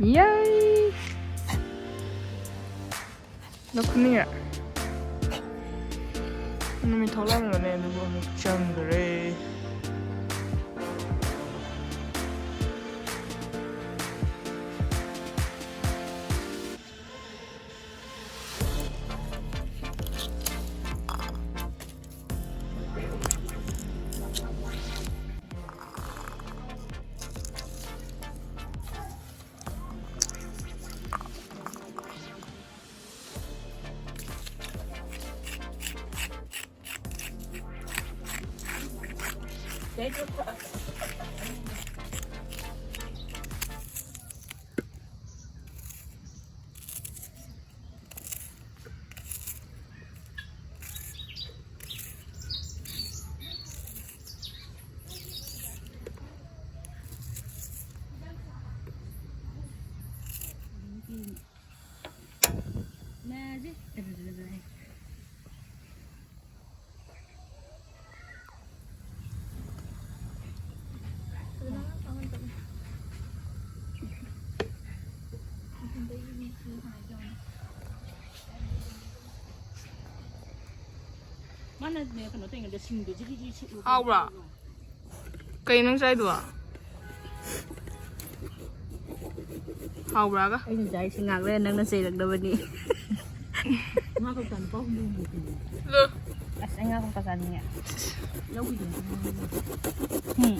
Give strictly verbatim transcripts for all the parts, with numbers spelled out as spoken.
ꯌꯥꯏ! ꯂꯧꯈꯠꯅꯤꯡꯉꯦ꯫ ꯅꯨꯃꯤꯠ ꯊꯣꯛꯂꯛꯑꯝꯕꯅꯦ, ꯑꯗꯨꯕꯨ ꯑꯃꯨꯛ ꯆꯪꯈ꯭ꯔꯦ꯫ ꯃꯥꯅꯅꯦ ꯀꯩꯅꯣ ꯇꯧꯔꯤꯉꯩꯗ ꯁꯤꯡꯗꯣ ꯖꯤꯔꯤ ꯖꯤꯔꯤ ꯁꯤꯠꯂꯨ꯫ ꯍꯥꯎꯕ꯭ꯔꯥ? ꯀꯩ ꯅꯪ ꯆꯥꯏꯗꯨꯕꯣ? ꯍꯥꯎꯕ꯭ꯔꯥꯒ? ꯑꯩꯅ ꯆꯥꯏꯁꯤ ꯉꯥꯛ ꯂꯩꯔ ꯅꯪꯅ ꯆꯩꯔꯛꯅꯕꯅꯤ꯫ ꯉꯥ ꯀꯧꯇꯥ ꯂꯨꯄꯥ ꯍꯨꯝꯐꯨ ꯍꯨꯝꯐꯨ ꯄꯤꯌꯦ꯫ ꯂꯣ꯫ ꯑꯁ, ꯑꯩ ꯉꯥ ꯀꯧꯇꯥ ꯆꯥꯅꯤꯡꯉꯦ꯫ ꯂꯧꯈꯤꯗꯦ꯫ ꯎꯝ꯫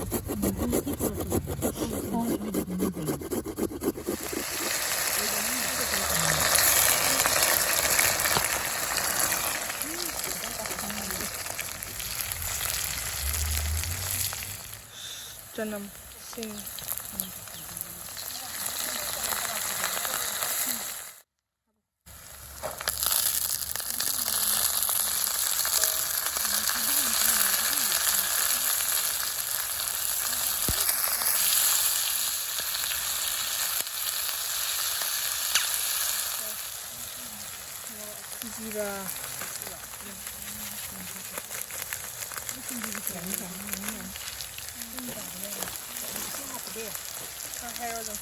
ꯍꯣꯏ꯫ ꯆꯅꯝ, ꯁꯤꯡ꯫ ꯖꯤꯔꯥ꯫ ꯈꯔ ꯍꯥꯏꯔꯣ ꯑꯗꯨꯝ꯫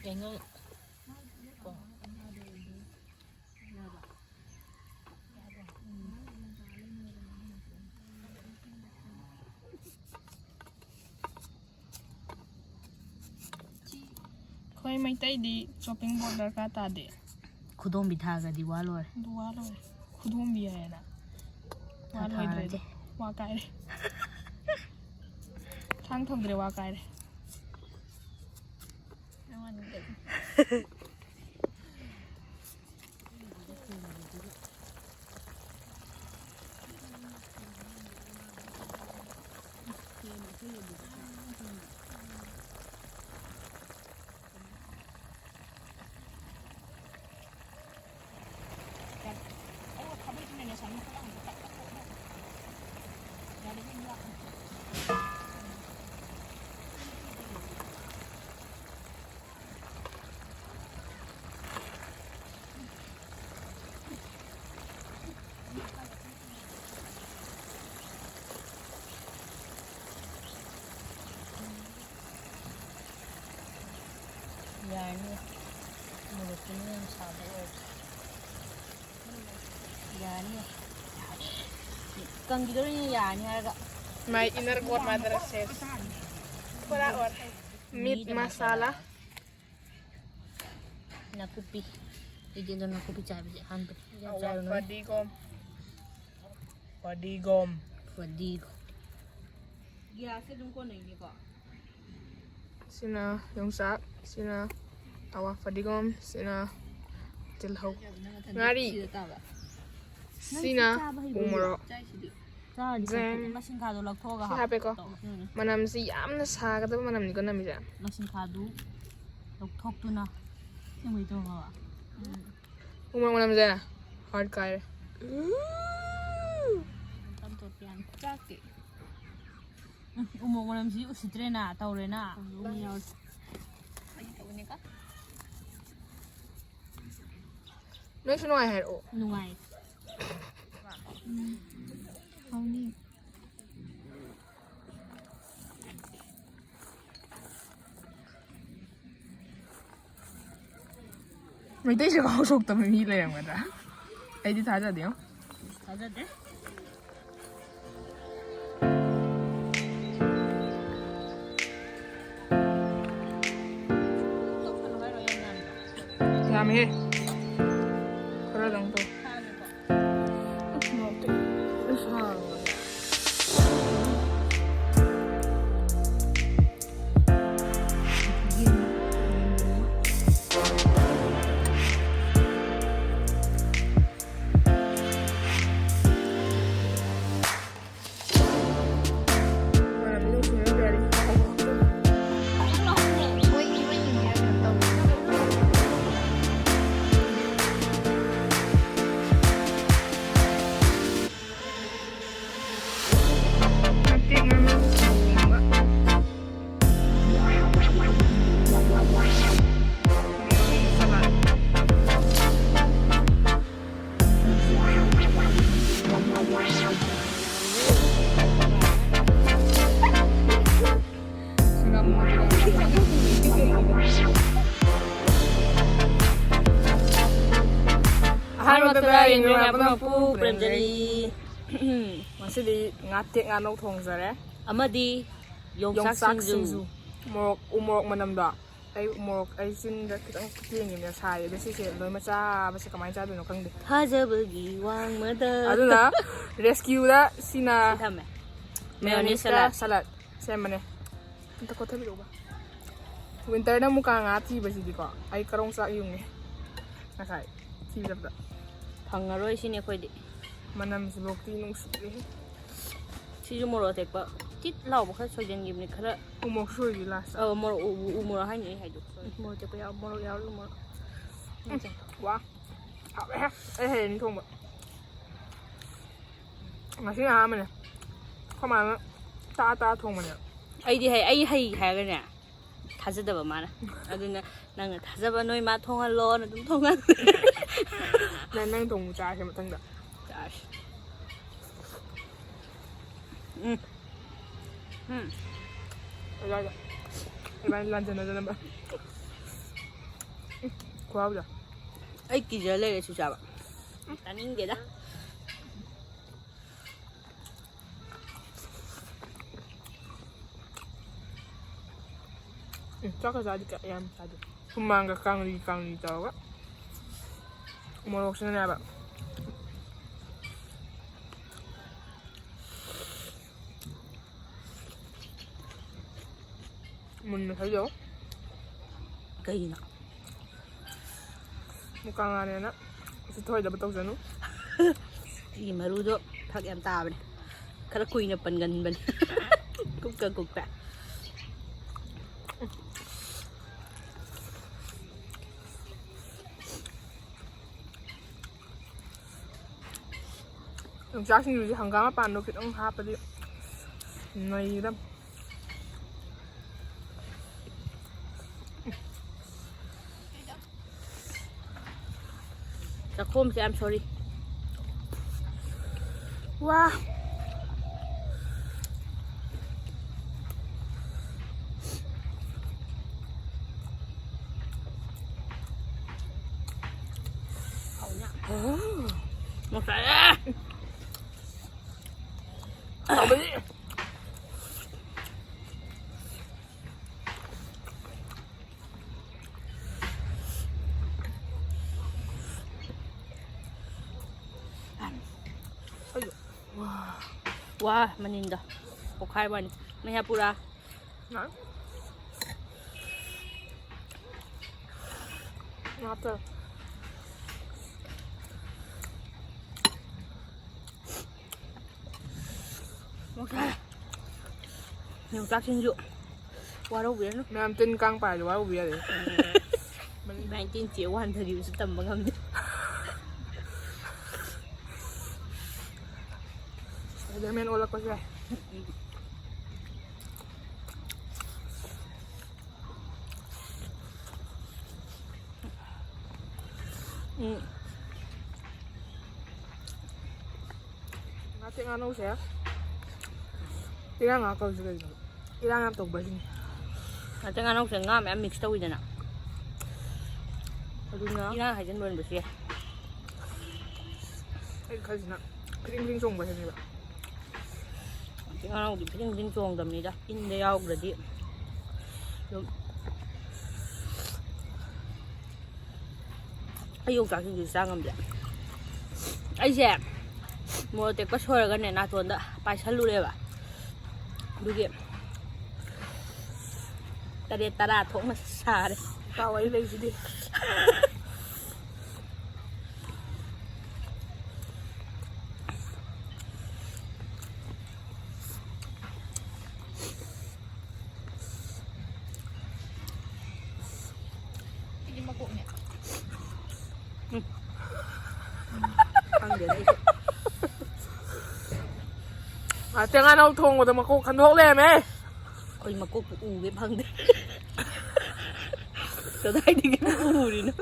ꯌꯥꯏꯉꯪ꯫ ꯑꯩꯈꯣꯏ ꯃꯩꯇꯩꯗꯤ chopping board ꯗꯔꯀꯥꯔ ꯇꯥꯗꯦ꯫ ꯈꯨꯗꯣꯝꯕꯤ ꯊꯥꯒꯗꯤ ꯋꯥ ꯂꯣꯏꯔꯦ꯫ ꯑꯗꯨ ꯋꯥ ꯂꯣꯏꯔꯦ꯫ ꯈꯨꯗꯣꯝꯕꯤ ꯍꯥꯏꯌꯦꯅ꯫ ꯋꯥ ꯊꯥ ꯂꯣꯏꯗ꯭ꯔꯦ꯫ ꯊꯥꯔꯁꯦ꯫ ꯋꯥ ꯀꯥꯏꯔꯦ꯫ ꯊꯥꯡ ꯊꯧꯗ꯭ꯔꯦ, ꯋꯥ ꯀꯥꯏꯔꯦ꯫ ꯌꯥꯔꯅꯤ꯫ ꯃꯣꯔꯣꯛꯇꯨꯅ ꯌꯥꯝ ꯁꯥꯕ ꯑꯣꯏꯔꯦ꯫ ꯌꯥꯔꯅꯤ꯫ ꯀꯪꯈꯤꯗꯣꯔꯤꯅꯦ ꯌꯥꯔꯅꯤ ꯍꯥꯏꯔꯒ꯫ My inner godmother says꯫ Meat masala. ꯅꯥꯀꯨꯞꯄꯤ꯫ ꯑꯩꯗꯤ ꯑꯗꯣ ꯅꯥꯀꯨꯞꯄꯤ ꯆꯥꯕꯁꯦ ꯑꯍꯥꯟꯕꯅꯤ꯫ ꯌꯥꯝ ꯆꯥꯔꯨꯅꯨ꯫ ꯐꯗꯤꯒꯣꯝ꯫ ꯐꯗꯤꯒꯣꯝ꯫ ꯐꯗꯤꯒꯣꯝ꯫ ꯒ꯭ꯌꯥꯁꯁꯦ ꯑꯗꯨꯝ ꯀꯣꯟꯅꯩꯅꯦꯀꯣ꯫ ꯁꯤꯅ ꯌꯣꯡꯆꯥꯛ, ꯁꯤꯅ ꯑꯋꯥ ꯐꯗꯤꯒꯣꯝ, ꯁꯤꯅ ꯇꯤꯜꯍꯧ, ꯉꯥꯔꯤ, ꯁꯤꯅ ꯎ ꯃꯣꯔꯣꯛ꯫ ꯆꯥꯔꯗꯤ ꯖꯦꯡ꯫ ꯃꯁꯤꯡꯈꯥꯗꯣ ꯂꯧꯊꯣꯛꯑꯒ ꯁꯤ ꯍꯥꯞꯄꯦꯀꯣ꯫ ꯎꯝ꯫ ꯃꯅꯝꯁꯤ ꯌꯥꯝꯅ ꯁꯥꯒꯗꯕ ꯃꯅꯝꯅꯤꯀꯣ ꯅꯝꯃꯤꯁꯦ꯫ ꯃꯁꯤꯡꯈꯥꯗꯨ ꯂꯧꯊꯣꯛꯇꯨꯅ ꯁꯦꯝꯒꯦ ꯇꯧꯔꯕ꯫ ꯎ ꯃꯣꯔꯣꯛ ꯃꯅꯝꯁꯦ ꯍꯥꯔꯠ ꯀꯥꯏꯔꯦ꯫ ꯆꯥꯛꯇꯤ꯫ ꯎꯝ, ꯎ ꯃꯣꯔꯣꯛ ꯃꯅꯝꯁꯤ ꯎꯁꯤꯠꯇ꯭ꯔꯦꯅ, ꯇꯧꯔꯦꯅ꯫ ꯅꯣꯏꯁꯨ ꯅꯨꯡꯉꯥꯏ ꯍꯥꯏꯔꯛꯑꯣ꯫ ꯅꯨꯡꯉꯥꯏ꯫ ꯎꯝ, ꯍꯥꯎꯅꯤ꯫ ꯃꯩꯇꯩ ꯆꯥꯛꯍꯥꯎ ꯁꯣꯛꯇꯕ ꯃꯤ ꯂꯩꯔꯝꯒꯗ꯭ꯔꯥ? ꯑꯩꯗꯤ ꯊꯥꯖꯗꯦꯉꯣ꯫ ꯊꯥꯖꯗꯦ꯫ ꯌꯥꯝꯃꯦꯍꯦ꯫ ꯈꯔꯗꯪ ꯇꯧ꯫ ꯑꯍꯥꯟꯕꯗ ꯌꯦꯡꯕꯤꯔꯕ ꯄꯨ ꯄ꯭ꯔꯦꯝꯖꯔꯤ꯫ ꯉꯁꯤꯗꯤ ꯉꯥꯇꯦꯛ ꯉꯥꯅꯧ ꯊꯣꯡꯖꯔꯦ꯫ ꯑꯃꯗꯤ ꯌꯣꯡꯆꯥꯛ ꯁꯤꯡꯖꯨ꯫ ꯃꯣꯔꯣꯛ, ꯎ ꯃꯣꯔꯣꯛ ꯃꯅꯝꯗꯣ꯫ ꯑꯩ ꯎ ꯃꯣꯔꯣꯛ, ꯑꯩ ꯆꯤꯟꯗ ꯈꯤꯇꯪ ꯇꯦꯡꯉꯤꯅꯦ, ꯁꯥꯏ꯫ ꯑꯗꯣ ꯁꯤꯁꯦ ꯂꯣꯏꯃꯛ ꯆꯥꯕꯁꯦ ꯀꯃꯥꯏꯅ ꯆꯥꯗꯣꯏꯅꯣ ꯈꯪꯗꯦ꯫ ꯊꯥꯖꯕꯒꯤ ꯋꯥꯡꯃꯗ꯫ ꯑꯗꯨꯅ rescueꯗ ꯁꯤꯅ ꯁꯤ ꯊꯝꯃꯦ꯫ Mayonnaise mayonnaise ꯀ salad꯫ Salad ꯁꯦꯝꯕꯅꯦ꯫ ꯑꯝꯇ ꯀꯣꯠꯊꯕꯤꯔꯛꯎꯕ꯫ Winterꯗ ꯃꯨꯀꯥ ꯉꯥ ꯊꯤꯕꯁꯤꯗꯤꯀꯣ, ꯑꯩ ꯀꯔꯣꯡ ꯆꯥꯛ ꯌꯨꯡꯉꯦ꯫ ꯉꯁꯥꯏ ꯊꯤꯕ ꯆꯠꯄꯗ꯫ ꯐꯪꯉꯔꯣꯏ ꯁꯤꯅꯤ ꯑꯩꯈꯣꯏꯗꯤ꯫ ꯃꯅꯝꯁꯤꯐꯧꯗꯤ ꯅꯨꯡꯁꯤꯔꯦꯍꯦ꯫ ꯁꯤꯁꯨ ꯃꯣꯔꯣꯛ ꯑꯇꯦꯛꯄ ꯇꯤꯠ ꯂꯥꯎꯕ ꯈꯔ ꯁꯣꯏꯖꯟꯈꯤꯕꯅꯤ, ꯈꯔ꯫ ꯎ ꯃꯣꯔꯣꯛ ꯁꯣꯏꯔꯤ lastꯇ꯫ ꯑꯧ, ꯃꯣꯔꯣꯛ ꯎ-, ꯎ ꯃꯣꯔꯣꯛ ꯍꯥꯏꯅꯤ ꯑꯩ ꯍꯥꯏꯗꯣ꯫ ꯃꯣꯔꯣꯛ ꯑꯇꯦꯛꯄ ꯌꯥꯎ-, ꯃꯣꯔꯣꯛ ꯌꯥꯎꯔꯒ ꯃꯣꯔꯣꯛ꯫ ꯎꯝ, ꯋꯥ꯫ ꯍꯥꯎꯋꯦꯍꯦ꯫ ꯑꯩ ꯍꯩꯔꯅꯤ ꯊꯣꯡꯕ꯫ ꯉꯁꯤꯅ ꯑꯍꯥꯟꯕꯅꯦ꯫ ꯑꯩꯈꯣꯏ ꯃꯥꯅ ꯇꯥ ꯇꯥ ꯊꯣꯡꯕꯅꯦ꯫ ꯑꯩꯗꯤ ꯍꯩ, ꯑꯩ ꯍꯩ ꯍꯥꯏꯔꯒꯅꯦ, ꯊꯥꯖꯗꯕ ꯃꯥꯅ꯫ ꯑꯗꯨꯅ ꯅꯪꯅ ꯊꯥꯖꯕ ꯅꯣꯏ ꯃꯥ ꯊꯣꯡꯍꯜꯂꯣꯅ ꯑꯗꯨꯝ ꯊꯣꯡꯍꯜꯂꯦ꯫ ꯅꯪ, ꯅꯪ ꯊꯣꯡꯕ ꯆꯥꯁꯦ ꯃꯊꯪꯗ꯫ ꯆꯥꯁꯦ꯫ ꯎꯝ꯫ ꯎꯝ꯫ ꯑꯗꯨꯋꯥꯏꯗ꯫ ꯏꯕꯥꯅꯤ ꯂꯥꯟꯖꯟꯅꯗꯅꯕ꯫ ꯎꯝ, ꯈꯨꯍꯥꯎꯗꯣ꯫ ꯑꯩ ꯀꯤꯖ ꯂꯩꯔꯦ ꯁꯤ ꯆꯥꯕ꯫ ꯎꯝ꯫ ꯇꯥꯅꯤꯡꯗꯦꯗ꯫ ꯎꯝ, ꯆꯥꯛꯀ ꯆꯥꯗꯤ ꯀ-, ꯌꯥꯝ ꯆꯥꯗꯦ꯫ ꯍꯨꯃꯥꯡꯒ ꯀꯥꯡꯂꯤ ꯀꯥꯡꯂꯤ ꯇꯧꯔꯒ꯫ ꯃꯣꯔꯣꯛꯁꯤꯅꯅꯦꯕ꯫ ꯃꯨꯟꯅ ꯈꯜꯂꯣ꯫ ꯀꯩꯒꯤꯅꯣ? ꯃꯨꯀꯥ ꯉꯥꯅꯦꯅ ꯎꯁꯤꯠ ꯊꯑꯣꯏꯗꯕ ꯇꯧꯖꯅꯨ꯫ ꯁꯤꯒꯤ ꯃꯔꯨꯗꯣ ꯐꯔꯛ ꯌꯥꯝ ꯇꯥꯕꯅꯦ꯫ ꯈꯔ ꯀꯨꯏꯅ ꯄꯟꯒꯟꯕꯅꯦ꯫ ꯀꯨꯞꯀ ꯀꯨꯞꯄꯦ꯫ ꯌꯣꯡꯆꯥꯛ ꯁꯤꯡꯖꯨꯁꯦ ꯍꯪꯒꯥꯝ ꯃꯄꯥꯟꯗꯣ ꯈꯤꯇꯪ ꯍꯥꯞꯄꯗꯤ ꯅꯩꯒꯗꯝ꯫ ꯆꯥꯛꯈꯣꯝꯁꯦ, I'm sorry꯫ ꯋꯥ꯫ ꯍꯥꯎꯅ꯫ ꯃꯣꯔꯣꯛ ꯁꯥꯏꯌꯦ꯫ ꯍꯥꯎꯕꯅꯤ꯫ ꯋꯥ ꯃꯅꯤꯟꯗꯣ ꯄꯣꯛꯈꯥꯏꯕ ꯋꯥꯅꯤ꯫ ꯃꯩꯌꯥ ꯄꯨꯔꯥ꯫ ꯉꯥꯏ꯫ ꯉꯥꯏꯍꯥꯛꯇ꯫ ꯌꯣꯡꯆꯥꯛꯁꯤꯡꯁꯨ ꯋꯥꯔꯧꯕꯤꯔꯅꯨ꯫ ꯃꯌꯥꯝ ꯇꯤꯟ ꯀꯥꯡ ꯄꯥꯏꯔꯗꯤ ꯋꯥꯔꯧꯕ ꯌꯥꯗꯦ꯫ ꯅꯥꯏꯟꯇꯤꯟ ꯆꯦ ꯋꯥꯟꯊꯈꯤꯕꯁꯨ ꯇꯝꯕ ꯉꯝꯗꯦ꯫ ꯁ꯭ꯄꯥꯏꯗꯔꯃꯦꯟ ꯑꯣꯜꯂꯛꯄꯁꯨ ꯌꯥꯏ꯫ ꯎꯝ꯫ ꯉꯥꯇꯦꯛ ꯉꯥꯅꯧꯁꯦ ꯏꯔꯥꯡ ꯉꯥ ꯀꯧꯔꯤꯁꯦ ꯀꯩꯒꯤꯅꯣ? ꯏꯔꯥꯡ ꯌꯥꯝ ꯇꯧꯕꯁꯤꯅꯤ꯫ ꯉꯥꯇꯦꯛ ꯉꯥꯅꯧꯁꯦ ꯉꯥ ꯃꯌꯥꯝ ꯃꯤꯛꯁ ꯇꯧꯋꯤꯗꯅ, ꯑꯗꯨꯅ ꯏꯔꯥꯡ ꯍꯥꯏꯖꯟꯕ ꯑꯣꯏꯔꯝꯕꯁꯨ ꯌꯥꯏ꯫ ꯑꯩ ꯈꯜꯂꯤꯁꯤꯅ ꯐꯤꯗꯤꯡ ꯐꯤꯗꯤꯡ ꯆꯣꯡꯕ ꯁꯤꯅꯦꯕ꯫ ꯉꯥꯇꯦꯛ ꯉꯥꯅꯧꯗꯤ ꯐꯤꯗꯤꯡ ꯐꯤꯗꯤꯡ ꯆꯣꯡꯗꯕꯅꯤꯗ, ꯏꯟꯗ ꯌꯥꯎꯈ꯭ꯔꯗꯤ ꯑꯗꯨꯝ꯫ ꯑꯩ ꯌꯣꯡꯆꯥꯛꯁꯤꯡꯁꯨ ꯆꯥ ꯉꯝꯗꯦ꯫ ꯑꯩꯁꯦ ꯃꯣꯔꯣꯛ ꯑꯇꯦꯛꯄ ꯁꯣꯏꯔꯒꯅꯦ ꯅꯥꯇꯣꯟꯗ ꯄꯥꯏꯁꯜꯂꯨꯔꯦꯕ꯫ ꯑꯗꯨꯒꯤ ꯇꯔꯦꯠ ꯇꯔꯥ ꯊꯣꯛꯅ ꯁꯥꯔꯦ꯫ ꯏꯇꯥꯎ ꯑꯩ ꯂꯩꯁꯤꯗꯤ꯫ ꯁꯤꯗꯤ ꯃꯀꯣꯛꯅꯦ꯫ ꯎꯝ꯫ ꯈꯪꯗꯦꯗ ꯑꯩꯁꯨ꯫ ꯉꯥꯇꯦꯛ ꯉꯥꯅꯧ ꯊꯣꯡꯕꯗ ꯃꯀꯣꯛ ꯈꯟꯗꯣꯛ ꯂꯩꯔꯝꯃꯦ꯫ ꯑꯩꯈꯣꯏ ꯃꯀꯣꯛꯄꯨ ꯎꯒꯦ ꯐꯪꯗꯦ꯫ ꯀꯗꯥꯏꯗꯒꯤ ꯎꯔꯤꯅꯣ?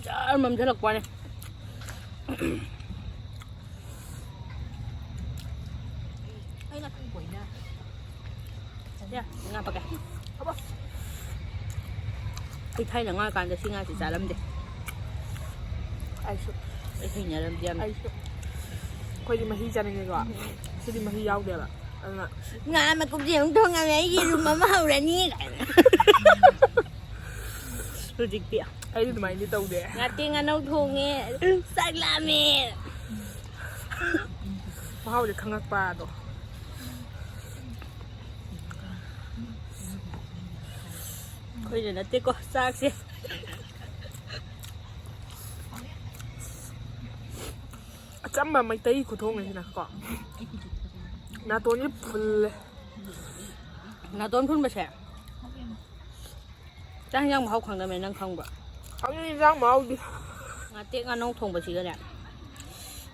ꯖꯔ ꯃꯝꯁꯤꯜꯂꯛꯄ ꯋꯥꯅꯦ꯫ ꯑꯩ ꯅꯥꯇꯣꯟ ꯀꯣꯏꯅ꯫ ꯌꯥ, ꯉꯥ ꯄꯛꯀꯦ꯫ ꯑꯕ꯫ ꯑꯩ ꯊꯥꯏꯅ ꯑꯉꯥꯡ ꯑꯣꯏꯔꯤꯀꯥꯟꯗ ꯁꯤ ꯉꯥꯁꯤ ꯆꯥꯔꯝꯗꯦ꯫ ꯑꯩꯁꯨ꯫ ꯑꯩ ꯍꯩꯅꯔꯝꯗꯦ ꯌꯥꯝꯅ꯫ ꯑꯩꯁꯨ꯫ ꯑꯩꯈꯣꯏꯗꯤ ꯃꯍꯤ ꯆꯥꯅꯤꯡꯉꯦꯀꯣ꯫ ꯁꯤꯗꯤ ꯃꯍꯤ ꯌꯥꯎꯗꯦꯕ꯫ ꯑꯗꯨꯅ ꯉꯥ ꯃꯀꯨꯞꯁꯦ ꯑꯃꯨꯛ ꯊꯣꯡꯉꯝꯃꯦ, ꯑꯩ ꯌꯦꯔꯨꯝ ꯑꯃ ꯍꯧꯔꯅꯤ ꯀꯥꯏꯅ꯫ ꯍꯧꯖꯤꯛꯇꯤ ꯑꯩꯗꯤ ꯑꯗꯨꯃꯥꯏꯅꯗꯤ ꯇꯧꯗꯦ꯫ ꯉꯥꯇꯦꯛ ꯉꯥꯅꯧ ꯊꯣꯡꯉꯦ꯫ ꯆꯥꯛ ꯂꯥꯝꯃꯦ꯫ ꯃꯍꯥꯎꯁꯦ ꯈꯪꯉꯛꯄꯗꯣ꯫ ꯑꯩꯈꯣꯏꯅ ꯅꯠꯇꯦꯀꯣ ꯆꯥꯛꯁꯦ꯫ ꯑꯆꯝꯕ ꯃꯩꯇꯩ ꯈꯨꯊꯣꯡꯅꯤꯁꯤꯅ ꯀꯣ꯫ ꯅꯥꯇꯣꯟꯁꯦ ꯐꯨꯜꯂꯦ꯫ ꯅꯥꯇꯣꯟ ꯐꯨꯟꯕꯁꯦ ꯆꯥꯛ ꯍꯤꯟꯖꯥꯡ ꯃꯍꯥꯎ ꯈꯪꯗꯕꯅꯦ, ꯅꯪ ꯈꯪꯕ꯭ꯔꯥ? ꯈꯪꯉꯤ, ꯍꯤꯟꯖꯥꯡ ꯃꯍꯥꯎꯗꯤ꯫ ꯉꯥꯇꯦꯛ ꯉꯥꯅꯧ ꯊꯣꯡꯕꯁꯤꯒꯅꯦ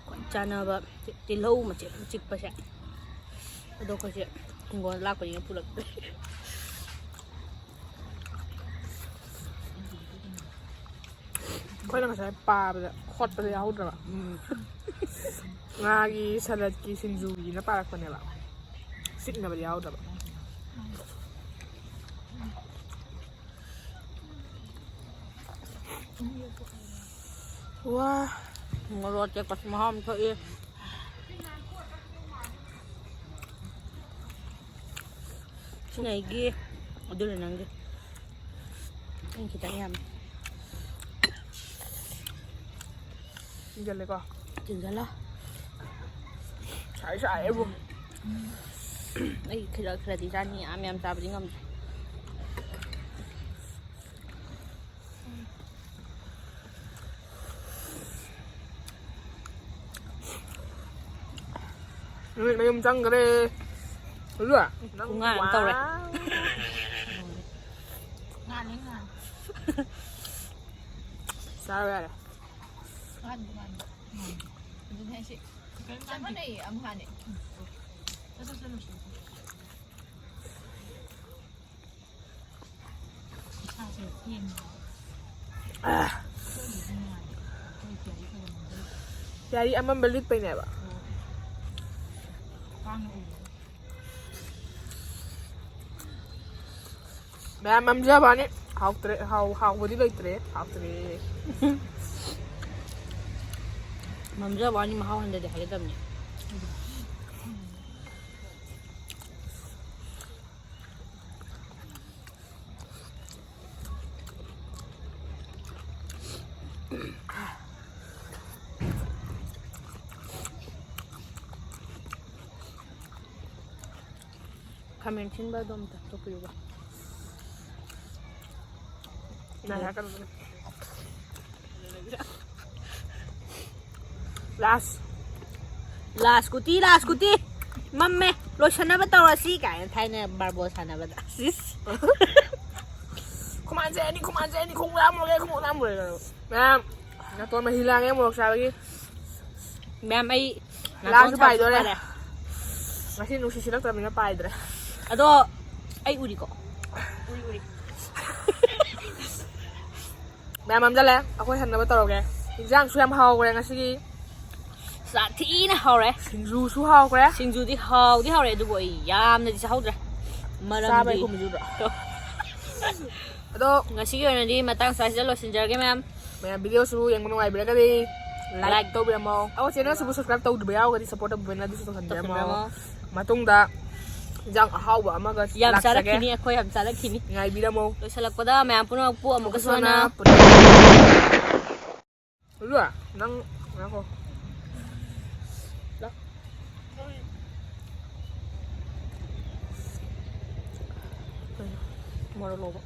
ꯈ꯭ꯋꯥꯏ ꯆꯥꯟꯅꯕ ꯇꯤꯜꯍꯧ ꯃꯆꯦꯠ ꯑꯃ ꯆꯤꯛꯄꯁꯦ꯫ ꯑꯗꯣ ꯑꯩꯈꯣꯏꯁꯦ ꯍꯤꯡꯒꯣꯜ ꯂꯥꯛꯄꯅꯤꯅ ꯄꯨꯔꯛꯇ꯭ꯔꯦ꯫ ꯑꯩꯈꯣꯏꯅ ꯉꯁꯥꯏ ꯄꯥꯕꯗ ꯈꯣꯠꯄꯗ ꯌꯥꯎꯍꯧꯗ꯭ꯔꯕ꯫ ꯎꯝ꯫ ꯉꯥꯒꯤ, ꯁꯂꯠꯀꯤ, ꯁꯤꯡꯖꯨꯒꯤꯅ ꯄꯥꯔꯛꯄꯅꯦꯕ꯫ ꯁꯤꯛꯅꯕꯗꯤ ꯌꯥꯎꯗꯕ꯫ ꯋꯥ꯫ ꯃꯣꯔꯣꯛ ꯑꯇꯦꯛꯄꯁꯨ ꯃꯍꯥꯎ ꯑꯃ ꯊꯣꯛꯏ꯫ ꯁꯤꯅ ꯑꯩꯒꯤ, ꯑꯗꯨꯅ ꯅꯪꯒꯤ꯫ ꯑꯩ ꯈꯤꯇꯪ ꯌꯥꯝꯃꯦ꯫ ꯆꯤꯟꯖꯜꯂꯦꯀꯣ꯫ ꯆꯤꯟꯖꯜꯂꯣ꯫ ꯁꯥꯏ ꯁꯥꯏꯌꯦꯕꯨ꯫ ꯑꯩ ꯈꯔ ꯈꯔꯗꯤ ꯆꯥꯅꯤ, ꯌꯥꯝ ꯌꯥꯝ ꯆꯥꯕꯗꯤ ꯉꯝꯗꯦ꯫ ꯅꯨꯃꯤꯠ ꯃꯌꯨꯝ ꯆꯪꯈ꯭ꯔꯦ꯫ ꯎꯔꯨ? ꯅꯪ ꯈꯨꯉꯥꯡ ꯑꯃ ꯇꯧꯔꯦ꯫ ꯋꯥꯎ꯫ ꯉꯥꯅꯤ, ꯉꯥꯅꯤ꯫ ꯆꯥꯔꯣ ꯌꯥꯔꯦ꯫ ꯉꯥꯅꯤ, ꯉꯥꯅꯤ꯫ ꯎꯝ꯫ ꯑꯗꯨꯅꯦ ꯍꯥꯏꯁꯦ꯫ ꯆꯞ ꯃꯥꯟꯅꯩꯌꯦ, ꯑꯃꯨꯛ ꯍꯥꯟꯅꯤ꯫ ꯎꯝ꯫ ꯆꯠꯂꯣ, ꯆꯠꯂꯣ꯫ ꯏꯁꯥꯁꯦ ꯄꯦꯟꯕ꯫ ꯑꯩꯈꯣꯏꯒꯤꯗꯤ ꯅꯨꯡꯉꯥꯏ꯫ ꯑꯩꯈꯣꯏ ꯄꯤꯌꯥꯔꯤ ꯈꯔ ꯈꯔ ꯌꯥꯔꯤ ꯑꯃꯝꯕ ꯂꯤꯠꯄꯩꯅꯦꯕ꯫ ꯀꯥꯡꯅ ꯎꯕꯗ꯫ ꯃꯌꯥꯝ ꯃꯝꯖꯕꯅꯤ꯫ ꯍꯥꯎꯇ꯭ꯔꯦ, ꯍꯥꯎ-, ꯍꯥꯎꯕꯗꯤ ꯂꯩꯇ꯭ꯔꯦ꯫ ꯍꯥꯎꯇ꯭ꯔꯦ꯫ ꯃꯝꯖꯕ ꯋꯥꯅꯤ, ꯃꯍꯥꯎ ꯍꯟꯊꯗꯦ ꯍꯥꯏꯒꯗꯕꯅꯤ꯫ ꯈꯥꯃꯦꯟ ꯁꯤꯟꯕꯗꯣ ꯑꯝꯇ ꯇꯣꯛꯄꯤꯌꯨꯕ꯫ ꯂꯥꯁ꯫ ꯂꯥꯁ ꯀꯨꯇꯤ, ꯂꯥꯁ ꯀꯨꯇꯤ꯫ ꯃꯝꯃꯦ꯫ ꯂꯣꯏꯁꯟꯅꯕ ꯇꯧꯔꯁꯤ ꯀꯥꯏꯅ ꯊꯥꯏꯅ ꯃꯥꯔꯕꯣꯜ ꯁꯥꯟꯅꯕꯗ꯫ ꯁꯤꯁ꯫ ꯈꯨꯃꯥꯟꯁꯦ ꯑꯅꯤ, ꯈꯨꯃꯥꯟꯁꯦ ꯑꯅꯤ, ꯈꯣꯡ ꯂꯥꯝꯃꯨꯔꯒꯦ, ꯈꯣꯡ ꯂꯥꯝꯃꯨꯔꯒꯦ꯫ ꯃꯌꯥꯝ, ꯅꯥꯇꯣꯟ ꯃꯍꯤ ꯂꯥꯡꯉꯦ ꯃꯣꯔꯣꯛ ꯆꯥꯕꯒꯤ꯫ ꯃꯌꯥꯝ, ꯑꯩ ꯂꯥꯝꯁꯨ ꯅꯥꯇꯣꯟ ꯁꯥꯕꯁꯨ ꯄꯥꯏꯗꯣꯔꯦ꯫ ꯐꯔꯦ꯫ ꯉꯁꯤ ꯅꯨꯡꯁꯤꯠ ꯁꯤꯠꯂꯛꯇ꯭ꯔꯕꯅꯤꯅ ꯄꯥꯏꯗ꯭ꯔꯦ꯫ ꯑꯗꯣ ꯑꯩ ꯎꯔꯤꯀꯣ꯫ ꯎꯔꯤ, ꯎꯔꯤ꯫ ꯃꯌꯥꯝ ꯃꯝꯖꯜꯂꯦ, ꯑꯩꯈꯣꯏ ꯍꯟꯅꯕ ꯇꯧꯔꯒꯦ꯫ ꯏꯟꯖꯥꯡꯁꯨ ꯌꯥꯝ ꯍꯥꯎꯈ꯭ꯔꯦ ꯉꯁꯤꯒꯤ꯫ ꯆꯥꯛ ꯊꯤꯅ ꯍꯥꯎꯔꯦ꯫ ꯁꯤꯡꯖꯨꯁꯨ ꯍꯥꯎꯈ꯭ꯔꯦ꯫ ꯁꯤꯡꯖꯨꯗꯤ ꯍꯥꯎꯗꯤ ꯍꯥꯎꯔꯦ, ꯑꯗꯨꯕꯨ ꯑꯩ ꯌꯥꯝꯅꯗꯤ ꯆꯥꯍꯧꯗ꯭ꯔꯦ꯫ ꯃꯔꯝꯗꯤ ꯆꯥꯕꯩ ꯈꯨꯝꯖꯨꯗ꯭ꯔꯣ? ꯑꯗꯣ ꯉꯁꯤꯒꯤ ꯑꯣꯏꯅꯗꯤ ꯃꯇꯥꯡ ꯁ꯭ꯋꯥꯏꯁꯤꯗ ꯂꯣꯏꯁꯤꯟꯖꯔꯒꯦ, ꯃꯌꯥꯝ꯫ ꯃꯌꯥꯝ, ꯚꯤꯗꯤꯑꯣꯁꯨ ꯌꯦꯡꯕ ꯅꯨꯡꯉꯥꯏꯕꯤꯔꯒꯗꯤ ꯂꯥꯏꯛ ꯂꯥꯏꯛ ꯇꯧꯕꯤꯔꯝꯃꯣ꯫ ꯑꯣ, ꯆꯦꯅꯦꯜꯁꯤꯕꯨ ꯁꯕꯁꯀ꯭ꯔꯥꯏꯕ ꯇꯧꯗ꯭ꯔꯤꯕ ꯌꯥꯎꯔꯒꯗꯤ ꯁꯞꯄꯣꯔꯠ ꯇꯧꯕꯤꯕꯅ ꯑꯗꯨꯁꯨ ꯇꯧꯁꯟꯕꯤꯔꯝꯃꯣ꯫ ꯇꯧꯁꯟꯕꯤꯔꯝꯃꯣ꯫ ꯃꯇꯨꯡꯗ ꯏꯟꯖꯥꯡ ꯑꯍꯥꯎꯕ ꯑꯃꯒ ꯌꯥꯝ ꯂꯥꯛꯆꯒꯦ꯫ ꯆꯥꯔꯛꯈꯤꯅꯤ, ꯑꯩꯈꯣꯏ ꯌꯥꯝ ꯆꯥꯔꯛꯈꯤꯅꯤ꯫ ꯉꯥꯏꯕꯤꯔꯝꯃꯣ꯫ ꯂꯣꯏꯁꯤꯜꯂꯛꯄꯗ ꯃꯌꯥꯝ ꯄꯨꯝꯅꯃꯛꯄꯨ ꯑꯃꯨꯛꯀꯁꯨ ꯍꯟꯅ ꯄꯨꯟꯅ ꯂꯨꯂꯨ, ꯅꯪ ꯉꯥꯏꯈꯣ꯫ ꯂꯥꯛ꯫ ꯃꯣꯔꯣꯛ ꯂꯧꯕ꯫